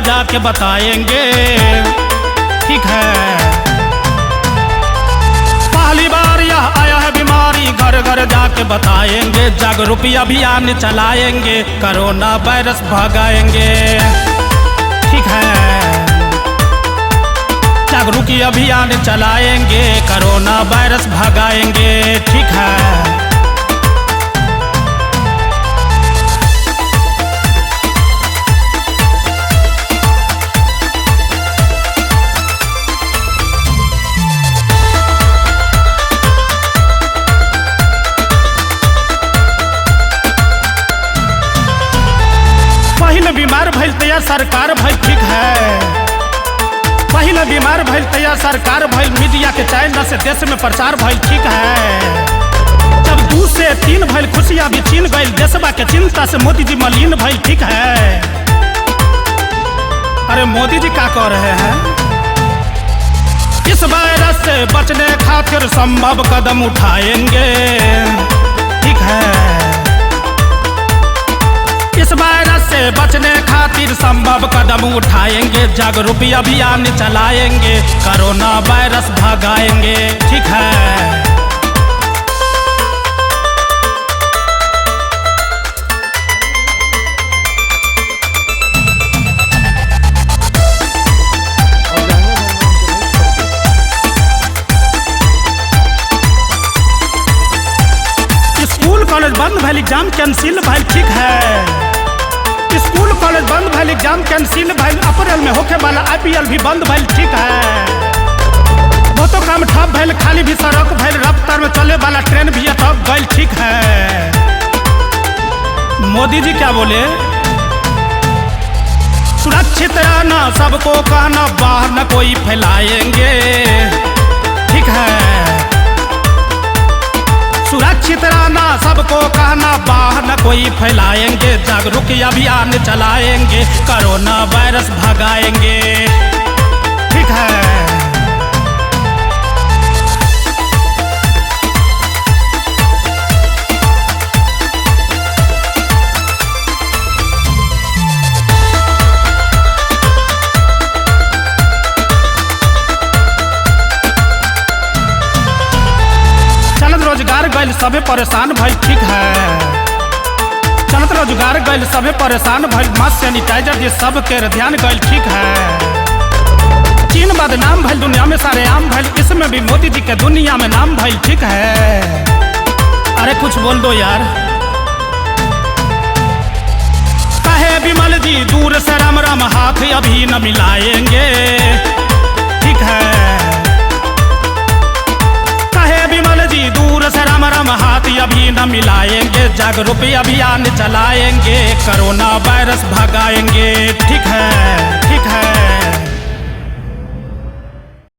जाके बताएंगे, ठीक है। पहली बार यह आया है बीमारी, घर घर जाके बताएंगे। जागरूक अभियान चलाएंगे, कोरोना वायरस भगाएंगे, ठीक है। जागरूक अभियान चलाएंगे, कोरोना वायरस भगाएंगे, ठीक है। पहले बीमार भइल तैयार सरकार भइल, ठीक है। पहले बीमार भइल तैयार सरकार भइल, मीडिया के चैनल से देश में प्रचार भइल, ठीक है। जब 2 से 3 भइल खुशियाँ भी छीन गइल, देशवा के चिंता से मोदी जी मलिन भइल, ठीक है। अरे मोदी जी का कह रहे हैं, इस वायरस से बचने खातिर संभव कदम उठाएंगे, ठीक है। इस वायरस से बचने खातिर संभव कदम उठाएंगे, जागरूक अभियान चलाएंगे, कोरोना वायरस भगाएंगे, ठीक है। स्कूल कॉलेज बंद भइल, एग्जाम कैंसिल भइल, ठीक है। स्कूल कॉलेज बंद भइल, एग्जाम कैंसिल भइल, अप्रैल में होखे वाला आईपीएल भी बंद भइल, ठीक है। बहुतो काम ठप भइल, खाली भी सड़क भइल, रफ्तार में चले वाला ट्रेन भी अटक गइल, ठीक है। मोदी जी क्या बोले, सुरक्षित रहना सबको कहना, बाहर न कोई फैलाएंगे, ठीक है। सुरक्षित रहना सबको कहना, बाहर न कोई फैलाएंगे, जागरूक अभियान चलाएंगे, कोरोना वायरस भगाएंगे, ठीक है। चलत रोजगार गइल सभे परेशान भइल, ठीक है। चलत रोजगार गइल सभे परेशान भइल, मास्क सैनिटाइजर जे सब के ध्यान गइल, ठीक है। चीन बदनाम भइल, दुनिया में सारे आम भइल, इसमें भी मोदी जी के दुनिया में नाम भइल, ठीक है। अरे कुछ बोल दो यार। कहे विमल जी दूर से राम राम हाथ अभी न मिलाएंगे, ठीक है। कहे विमल जी दूर से राम राम हाथ अभी न मिलाएंगे, जागरूक अभियान चलाएंगे, कोरोना वायरस भगाएंगे, ठीक है, ठीक है।